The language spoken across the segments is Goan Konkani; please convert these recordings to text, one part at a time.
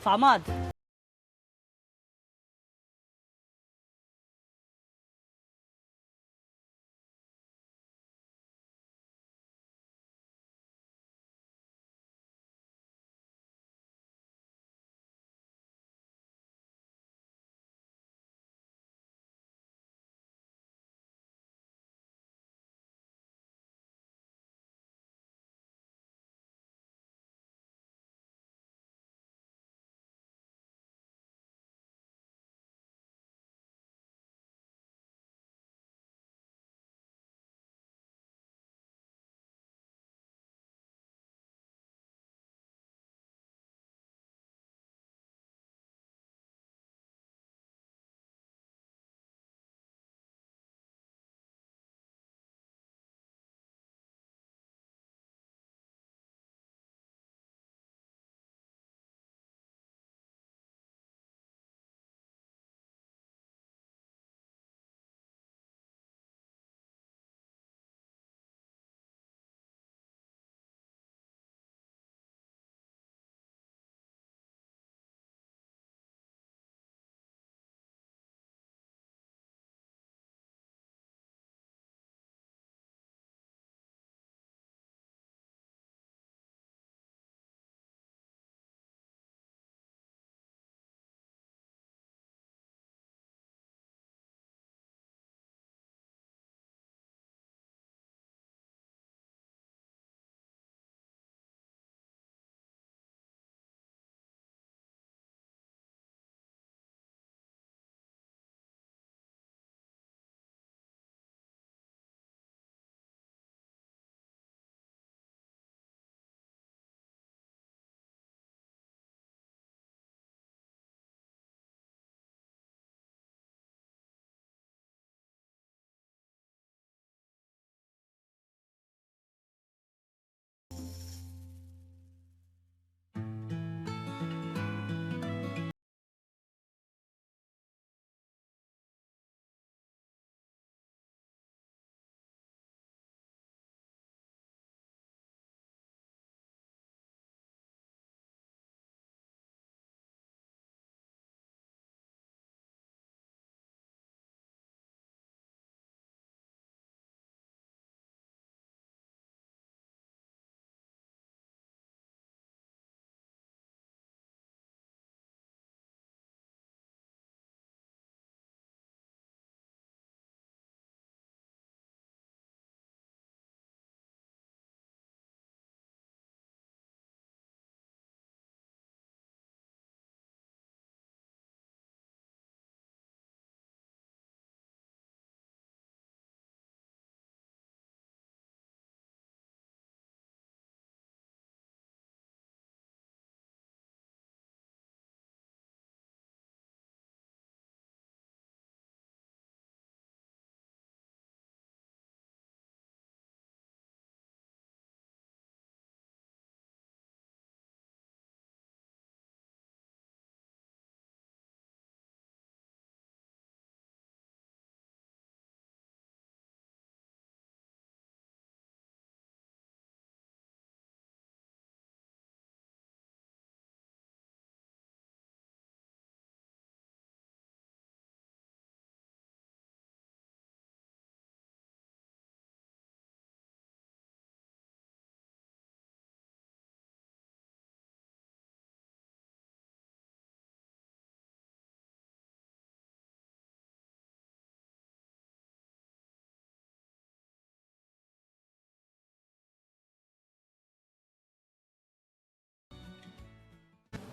फामाद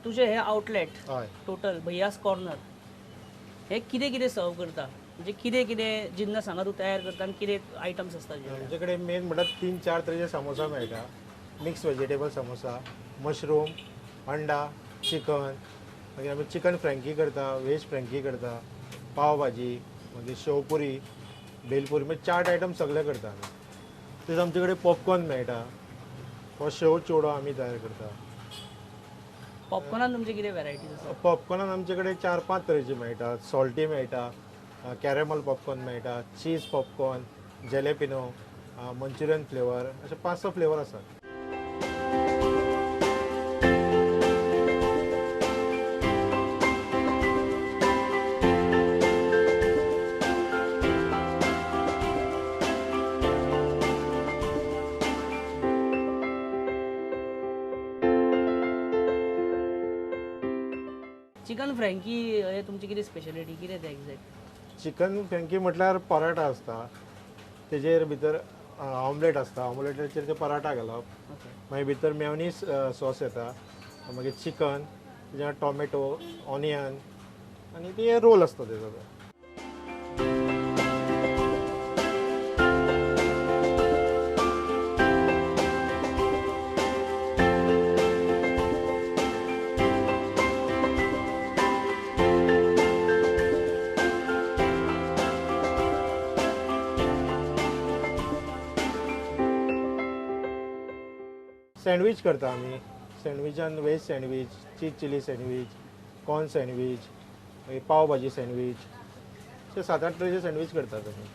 तुझे हे आउटलेट टोटल भैयास कॉर्नर हे कितें कितें सर्व करता, म्हणजे कितें कितें जिन्नस हांगा तूं तयार करता आनी कितें आयटम्स आसता? आमचे कडेन मेन म्हणल्यार 3-4 तरेचे समोसा मेळटा. मिक्स वेजिटेबल समोसा, मशरूम, अंडा, चिकन, मागीर आमी चिकन फ्रँकी करता, वेज फ्रँकी करता, पाव भाजी, मागीर शेवपुरी, भेलपुरी, मागीर चाट आयटम सगळे करता आमी. तशेंच आमचे कडेन पॉपकॉर्न मेळटा, हो शेव चिवडो आमी तयार करता. पॉपकॉर्नान तुमचे कितें व्हेरायटीज आसा? पॉपकॉर्नान आमचे कडेन 4-5 तरेचे मेळटा. सॉल्टी मेळटा, कॅरेमल पॉपकॉर्न मेळटा, चीज पॉपकॉर्न, जेलेपिनो, मंचुरियन फ्लेवर, अशे 5-6 फ्लेवर आसात. चिकन फ्रँकी हे तुमची कितें स्पेशलिटी कितें तें एग्जॅक्ट? चिकन फ्रँकी म्हटल्यार पराठा आसता, तेजेर भितर ऑमलेट आसता, ऑमलेटाचेर ते पराठा घालप, मागीर भितर मेयोनीज सॉस येता, मागीर चिकन, तेज्या टोमॅटो, ऑनियन आनी ते रोल आसता तेजो. सँडवीच करता आमी. सँडविचान veg sandwich, cheese chilli sandwich, corn sandwich, मागीर पाव भाजी सँडवीच, अशे 7-8 तरेचे सँडवीच करतात आमी.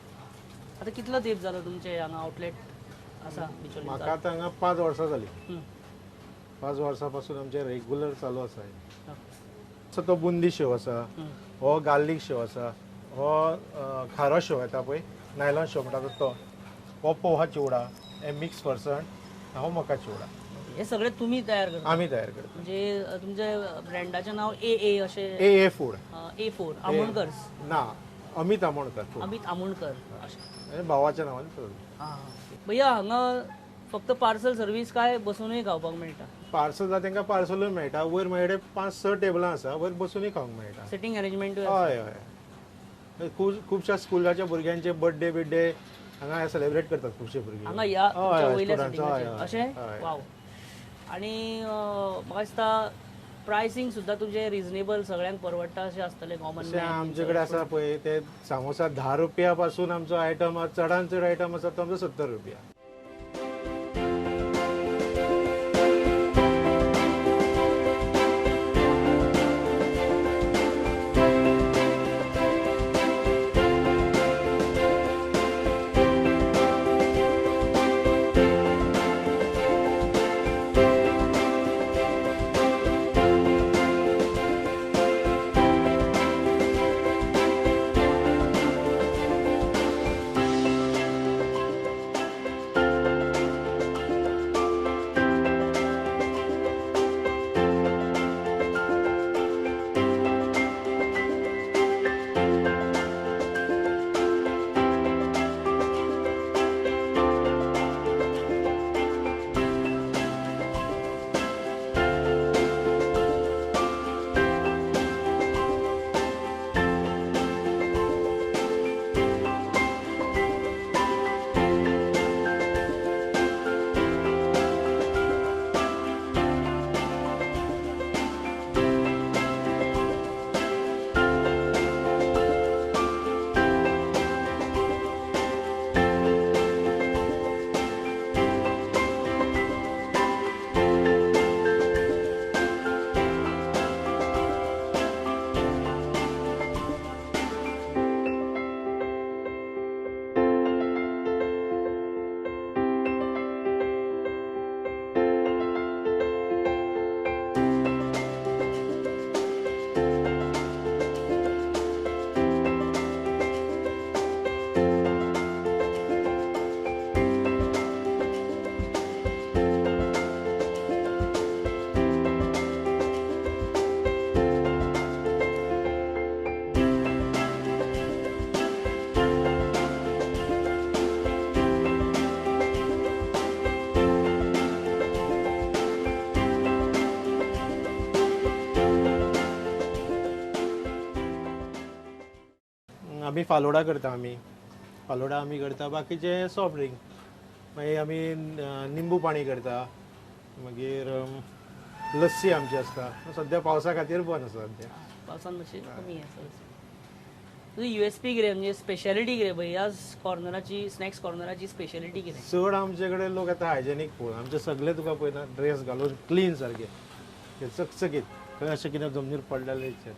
आतां कितलो तेंप जालो तुमचे हांगा आउटलेट आसा? म्हाका आतां हांगा 5 वर्सां जालीं. 5 वर्सां पासून आमचें रेगुलर चालू आसा. सो तो बुंदी शेव आसा, हो गार्लीक शेव आसा, हो खारो शेव येता पळय, नायलॉन शेव म्हणटा तो, हो पोहा चिवडा, हे मिक्स फरसण, हो मका चिवडा. हे सगळे तुम्ही तयार करता? आमी तयार करता. म्हणजे तुमच्या ब्रँडाचें नाव ए ए अशें? A A food. A four Amonkar? ना, अमित आमोणकर. अमित आमोणकर अशें भावाच्या नांवान. हां भैया, हांगा फक्त पार्सल सर्वीस काय बसूनय खावपाक मेळटा? पार्सल जाता तांकां पार्सलूय मेळटा. वयर म्हजे कडेन 5-6 टेबलां आसा, वयर बसूनय खावंक मेळटा. सिटींग अरेंजमेंटूय? हय हय. खुबश्या स्कुलाच्या भुरग्यांचे बर्थडे बिड्डे हांगा सेलिब्रेट करतात खुबशे भुरगे हांगा ह्या वयल्या सिटिंगाचेर अशें? वाव. आनी म्हाका दिसता प्रायसींग सुद्दां तुमचें रिजनेबल, सगळ्यांक परवडटा अशें आसतलें. कॉमन आमचे कडेन आसा पळय ते सामोसा 10 रुपया पासून आमचो आयटम, चडान चड आयटम आसा तो आमचो 70 रुपया. आमी फालोडा करता, आमी फालोडा आमी करता, बाकीचे सॉफ्ट ड्रिंक, मागीर आमी निंबू पाणी करता, मागीर लस्सी आमची आसता. सद्या पावसा खातीर बंद आसा सद्या, पावसान मातशें कमी आसा. तुजी USP कितें, म्हणजे स्पेशलिटी कितें भैयाज कॉर्नराची, स्नॅक्स कॉर्नराची स्पेशलिटी कितें? चड आमचे कडेन लोक येता हायजेनीक पळोवन. आमचे सगळे तुका पळयना ड्रेस घालून क्लीन सारके चकचकीत, खंय अशें कितें जमनीर पडलेलें इच्छा,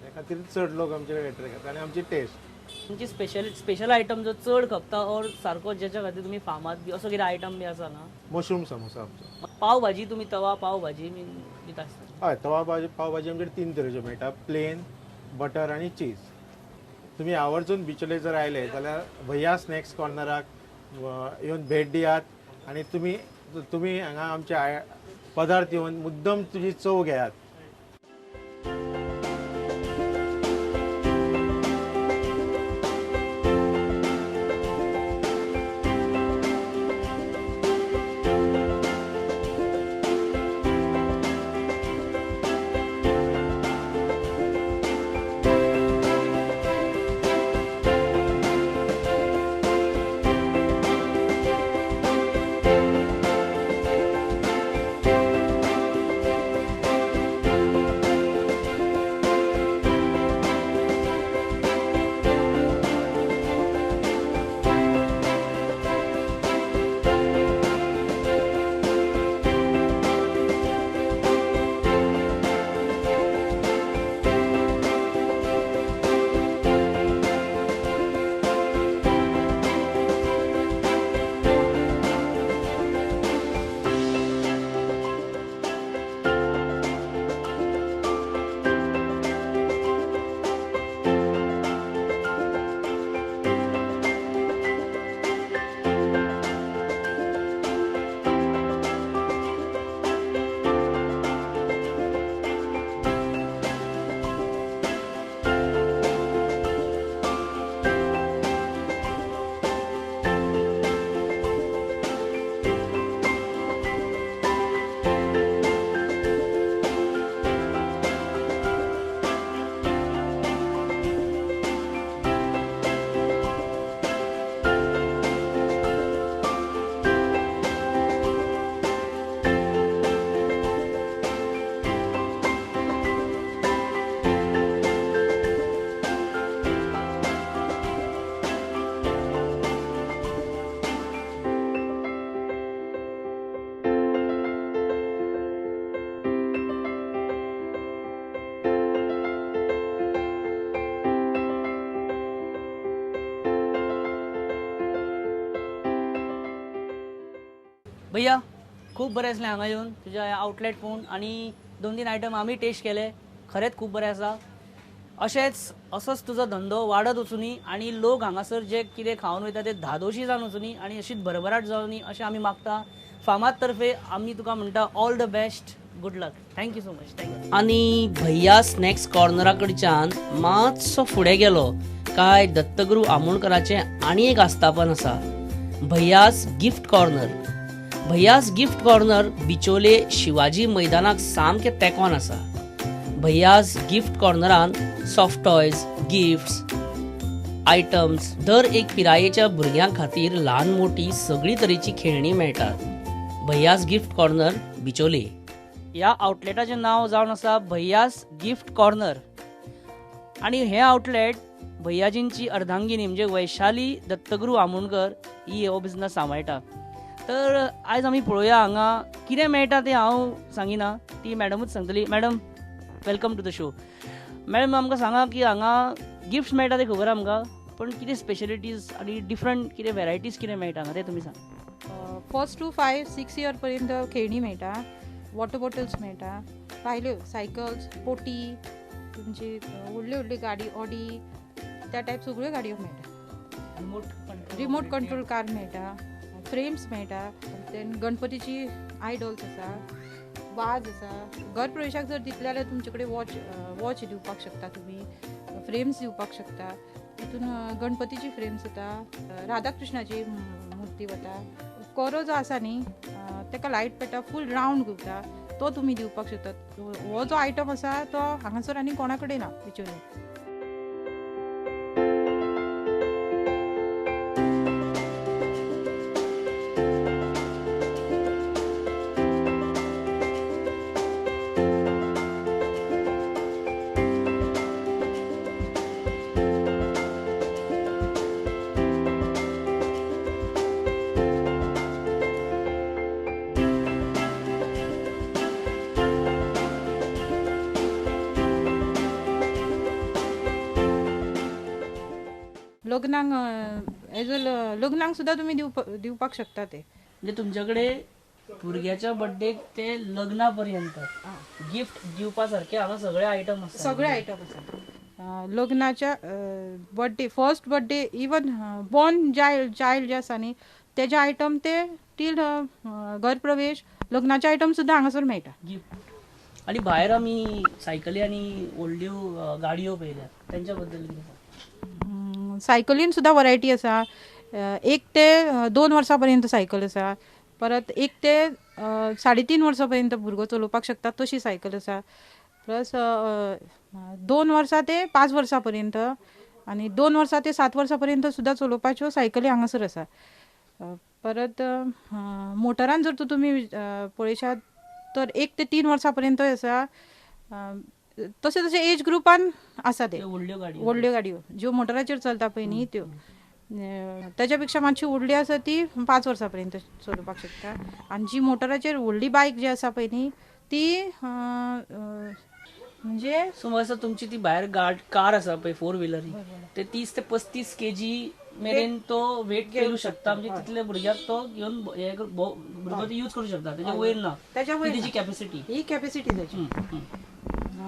त्या खातीर चड लोक आमचे कडेन एट्रेक्ट जाता. आनी आमची टेस्ट, तुमची स्पेशल आयटम जो चड खपता और सारको ज्याच्या खातीर तुमी फामाद बी असो कितें आयटम बी आसा ना? मशरूम समोसा आमचो. पाव भाजी तुमी तवा पाव भाजी बी दिता आसता? हय, तवा भाजी, पाव भाजी आमचे 3 तरेच्यो मेळटा, प्लेन, बटर आनी चीज. तुमी आवर्जून बिचोले जर आयले जाल्यार भैया स्नॅक्स कॉर्नराक येवन भेट दियात आनी तुमी हांगा आमचे पदार्थ येवन मुद्दम तुजी चव घेयात. भैया खूब बरें आसलें हांगा येवन तुज्या आउटलेट पळोवन आनी 2-3 आयटम आमी टेस्ट केले, खरेंच खूब बरें आसा. अशेंच असोच तुजो धंदो वाडत वचुनी आनी लोक हांगासर जे कितें खावन वयता ते धादोशी जावन वचुनी आनी अशीच भरभराट जावनी अशें आमी मागता. फामाद तर्फे आमी तुका म्हणटा all the best, good luck, thank you so much. Thank you. आनी भैया स्नॅक्स कॉर्नरा कडच्यान मातसो फुडें गेलो काय दत्तगुरू आमोणकराचें आनी एक आस्थापन आसा, Bhaiyya's gift corner. Bhaiyya's gift corner Bicholim Shivaji मैदानाक सामकें तेंकोन आसा. भैयास गिफ्ट कॉर्नरान सॉफ्ट टॉयज, गिफ्ट्स, आयटम्स दर एक पिरायेच्या भुरग्यां खातीर ल्हान मोठी सगळी तरेची खेळणी मेळटात. भैयास गिफ्ट कॉर्नर बिचोले. ह्या आउटलेटाचें नांव जावन आसा भैयास गिफ्ट कॉर्नर आनी हें आउटलेट भैयाजींची अर्धांगिनी म्हणजे वैशाली दत्तगुरू आमोणकर ही हो बिजनस सांबाळटा. तर आयज आमी पळोवया हांगा कितें मेळटा तें हांव सांगिना, ती मॅडमूच सांगतली. Madam, welcome to the show. Madam, आमकां सांगा की हांगा गिफ्ट्स मेळटा तें खबर आमकां, पण कितें स्पेशलिटीज आनी डिफरंट कितें वेरायटीज कितें मेळटा हांगा तें तुमी सांगा. 1 to 5, 6 year पर्यंत खेळणी मेळटा, वॉटर बॉटल्स मेळटा, भायल्यो सायकल्स, पोटी, तुमची व्हडली व्हडली गाडी, ऑडी, त्या टायप सगळ्यो गाडयो मेळटा. रिमोट कंट्रोल कार मेळटा, फ्रेम्स मेळटा, देन गणपतीची आयडॉल्स आसा, वाज आसा. घर प्रवेशाक जर दितले जाल्यार तुमचे कडेन वॉच दिवपाक शकता तुमी, फ्रेम्स दिवपाक शकता. तितून गणपतीची फ्रेम्स येता, राधाकृष्णाची मूर्ती वता, कोरो जो आसा न्ही ताका लायट पेट्टा, फूल रावंड घुंवता, तो तुमी दिवपाक शकतात. हो जो आयटम आसा तो हांगासर आनी कोणा कडेन ना बिचोले. लग्नाक एज अ लग्नाक सुद्दां तुमी दिवपाक शकता ते. म्हणजे तुमच्याकडे भुरग्याच्या बर्थडेक ते लग्ना पर्यंत गिफ्ट दिवपा सारखे हांगा सगळे आयटम आसा. सगळे आयटम आसा. लग्नाच्या birthday, first birthday, even born child जे आसा न्ही तेजे आयटम ते टील घर प्रवेश, लग्नाचे आयटम सुद्दां हांगासर मेळटा गिफ्ट. आनी भायर आमी सायकली आनी व्हडल्यो गाडयो पळयल्यात, तेंच्या बद्दल कितें? सायकलीन सुद्दां वरायटी आसा. 1 ते 2 वर्सां पर्यंत सायकल आसा, परत 1 ते 3.5 वर्सां पर्यंत भुरगो चलोवपाक शकता तशी सायकल आसा, प्लस 2 वर्सां ते 5 वर्सां पर्यंत आनी 2 वर्सां ते 7 वर्सां पर्यंत सुद्दां चलोवपाच्यो सायकली हांगासर आसा. परत मोटरान जर तुमी पळयशात तर 1 ते 3 वर्सां पर्यंत आसा. तशें तशें एज ग्रुपान आसा ते व्हडल्यो गाडयो ज्यो मोटराचेर चलता पळय न्ही त्यो, ताच्या पेक्षा मातशी व्हडली आसा ती 5 वर्सां पर्यंत चलोवपाक शकता. आनी जी मोटराचेर व्हडली बायक जी आसा पळय न्ही ती म्हणजे समज तुमची ती भायर कार आसा पळय 4 व्हिलर, ते 30 ते 35 kg मेरेन तो वेट करू शकता. म्हणजे तितले भुरग्याक तो घेवन भुरगो यूज करू शकता, तेच्या वयर ना, तेची कॅपॅसिटी, ही कॅपॅसिटी ताची.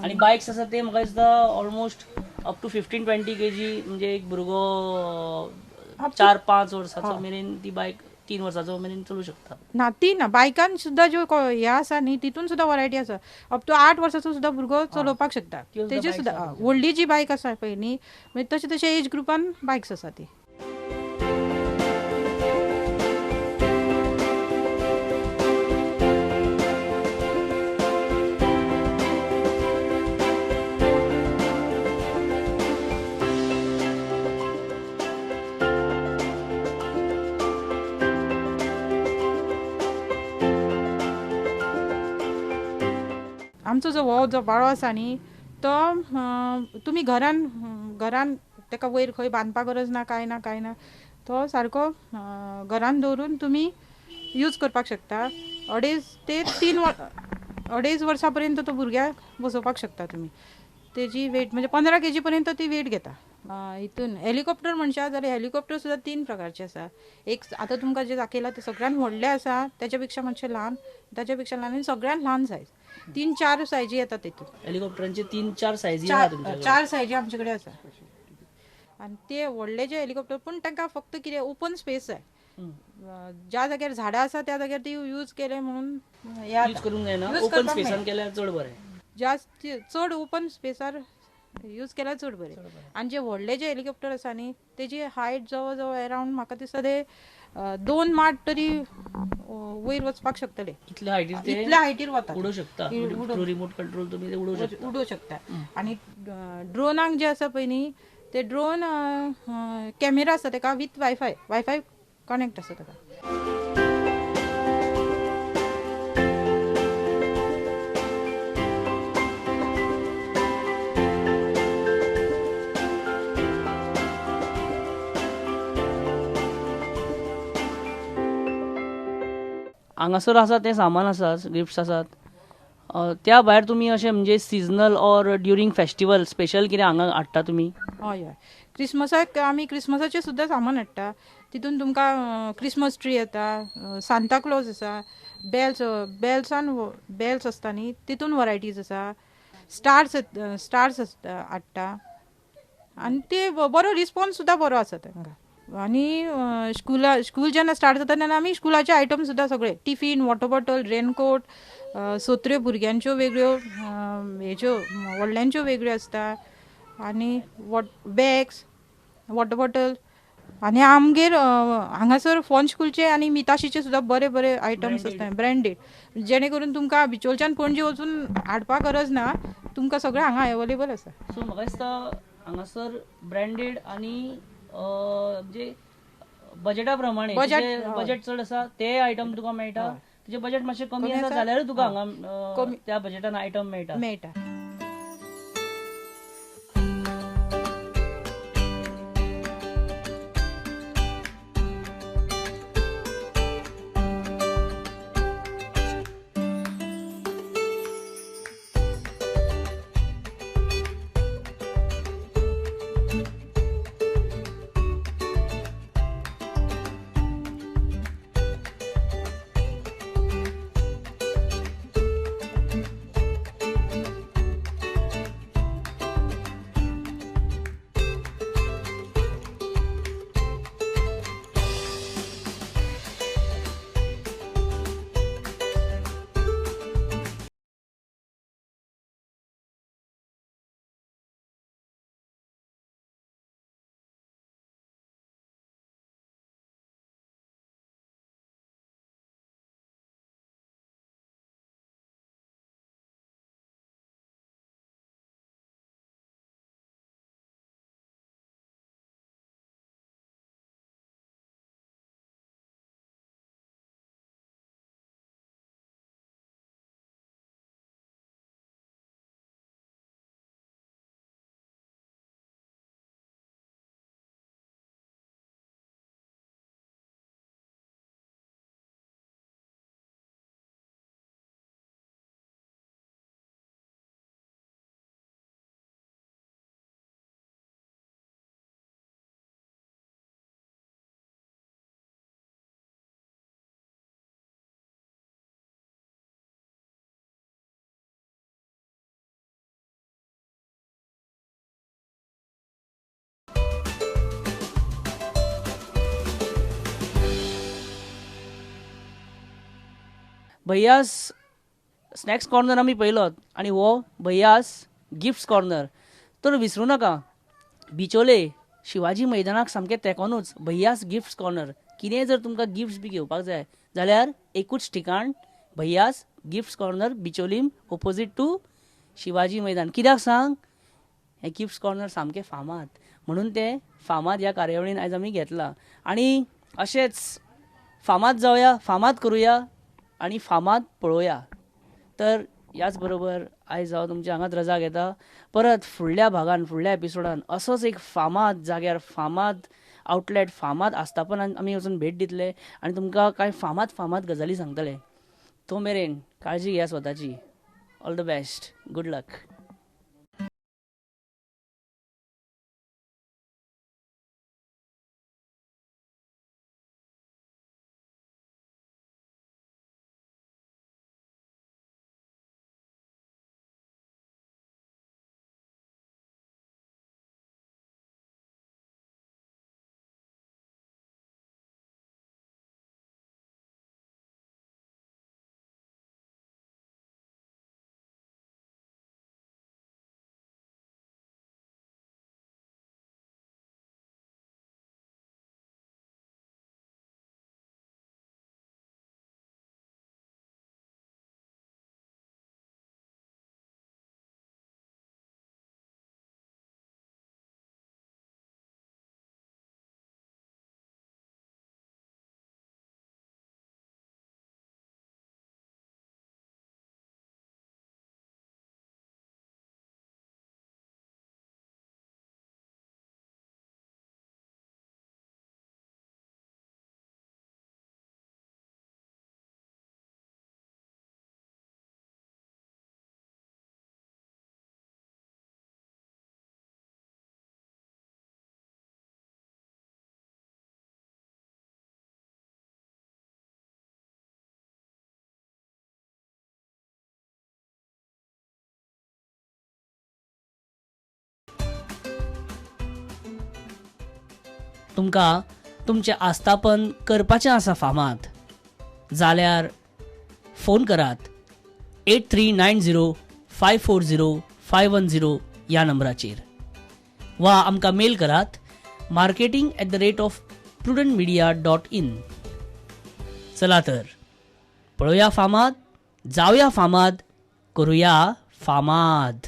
आनी बायक्स आसा ते म्हाका दिसता ऑलमोस्ट अप टू 15-20 kg, म्हणजे एक भुरगो 4-5 वर्साचो मेरेन ती बायक 3 वर्साचो मेरेन चलू शकता. ना ती ना, बायकान सुद्दां ज्यो हे आसा न्ही तितून सुद्दां वरायटी आसा. अप टू 8 वर्साचो सुद्दां भुरगो चलोवपाक शकता तेजे सुद्दां. व्हडली जी बायक आसा पळय न्ही, मागीर तशें तशें एज ग्रुपान बायक्स आसा ती. आमचो जो हो जो बाळो आसा न्ही तो तुमी घरान घरान ताका वयर खंय बांदपाक गरज ना, कांय ना कांय ना, तो सारको घरान दवरून तुमी यूज करपाक शकता. 2.5 ते 3 वर्सां पर्यंत तो भुरग्याक बसोवपाक शकता तुमी. तेजी वेट म्हणजे 15 kg पर्यंत ती वेट घेता. हितून हेलिकॉप्टर म्हणशात जाल्यार हेलिकॉप्टर सुद्दां 3 प्रकारचे आसा. एक आतां तुमकां जे दाखयला ते सगळ्यान व्हडले आसा, त्याच्या पेक्षा मातशें ल्हान, त्याच्या पेक्षा ल्हान आनी सगळ्यान ल्हान सायज. 3-4 सायजी येता तितून. हेलिकॉप्टरांचे 3-4 सायजी आहा तुमच्या? 4 सायजी आमचे कडेन आसा. आनी ते व्हडले जे हेलिकॉप्टर पूण तांकां फक्त कितें ओपन स्पेस जाय, ज्या जाग्यार झाडां आसा त्या जाग्यार ती यूज केले म्हणून यूज करूंक जायना, ओपन स्पेसान केल्यार चड बरें. जास्त चड ओपन स्पेसार यूज केल्यार चड बरें. आनी जे व्हडले जे हेलिकॉप्टर आसा न्ही तेजी हायट जवळ जवळ अरावंड म्हाका दिसता ते 2 माड तरी वयर वचपाक शकतले. इतल्या हायटीर ते इतल्या हायटीर वता, उडोवंक शकता. रिमोट कंट्रोल तुमी उडोवंक शकता. आनी ड्रोनाक जे आसा पळय न्ही ते ड्रोन कॅमेरा आसा तेका विथ वायफाय कनेक्ट आसा तेका. हांगासर आसा तें सामान आसा, गिफ्ट्स आसात. त्या भायर तुमी अशें म्हणजे seasonal or during festival special कितें हांगा हाडटा तुमी? हय हय, क्रिसमसाक आमी क्रिसमसाचें सुद्दां सामान हाडटा. तितून तुमकां क्रिसमस ट्री येता, सांता क्लॉज आसा, बेल्सान बेल्स आसता न्ही तितून वरायटीज आसा, स्टार्स आसता हाडटा. आनी ते बरो रिस्पोन्स सुद्दां बरो आसा तांकां. आनी स्कूल जेन्ना स्टार्ट जाता तेन्ना आमी स्कुलाचे आयटम सुद्दां सगळे टिफीन, वॉटर बॉटल, रेनकोट, सोत्र्यो भुरग्यांच्यो वेगळ्यो, हेच्यो व्हडल्यांच्यो वेगळ्यो आसता, आनी बॅग्स, वॉटर बॉटल. आनी आमगेर हांगासर फोन स्कुलचे आनी मिताशीचे सुद्दां बरे बरे आयटम्स आसता ब्रँडेड, जेणे करून तुमकां बिचोलच्यान पणजे वचून हाडपाक गरज ना, तुमकां सगळें हांगा अवेलेबल आसा. सो म्हाका दिसता हांगासर ब्रँडेड आनी म्हणजे बजेटा प्रमाणे, बजेट चड आसा ते आयटम तुका मेळटा, तुजें बजेट मातशें कमी आसा जाल्यारूय तुका हांगा त्या बजेटान आयटम मेळटा. भैयास स्नॅक्स कॉर्नर आमी पळयलोत आनी हो भैयास गिफ्ट्स कॉर्नर. तर विसरूं नाका, बिचोले शिवाजी मैदानाक सामकें तेंकोनूच भैयास गिफ्ट्स कॉर्नर. कितेंय जर तुमकां गिफ्ट्स बी घेवपाक जाय जाल्यार एकूच ठिकाण, Bhaiyas gifts corner, Bicholim, opposite to Shivaji Maidan. कित्याक सांग, हें गिफ्ट्स कॉर्नर सामकें फामाद, म्हणून तें फामाद ह्या कार्यावळीन आयज आमी घेतलां. आनी अशेंच फामाद जावया, फामाद करुया आनी फामाद पळोवया. तर ह्याच बरोबर आयज हांव तुमच्या हांगाच रजा घेता. परत फुडल्या भागान, फुडल्या एपिसोडान असोच एक फामाद जाग्यार, फामाद आउटलेट, फामाद आस्थापनान आमी वचून भेट दितले आनी तुमकां कांय फामाद फामाद गजाली सांगतले. तो मेरेन काळजी घेया स्वताची. All the best, good luck. तुमकां तुमचें आस्थापन करपाचें आसा फामाद जाल्यार फोन करात 8390540510 ह्या नंबराचेर वा आमकां मेल करात marketing@prudentmedia.in. चला तर पळोवया फामाद, जावया फामाद, करुया फामाद.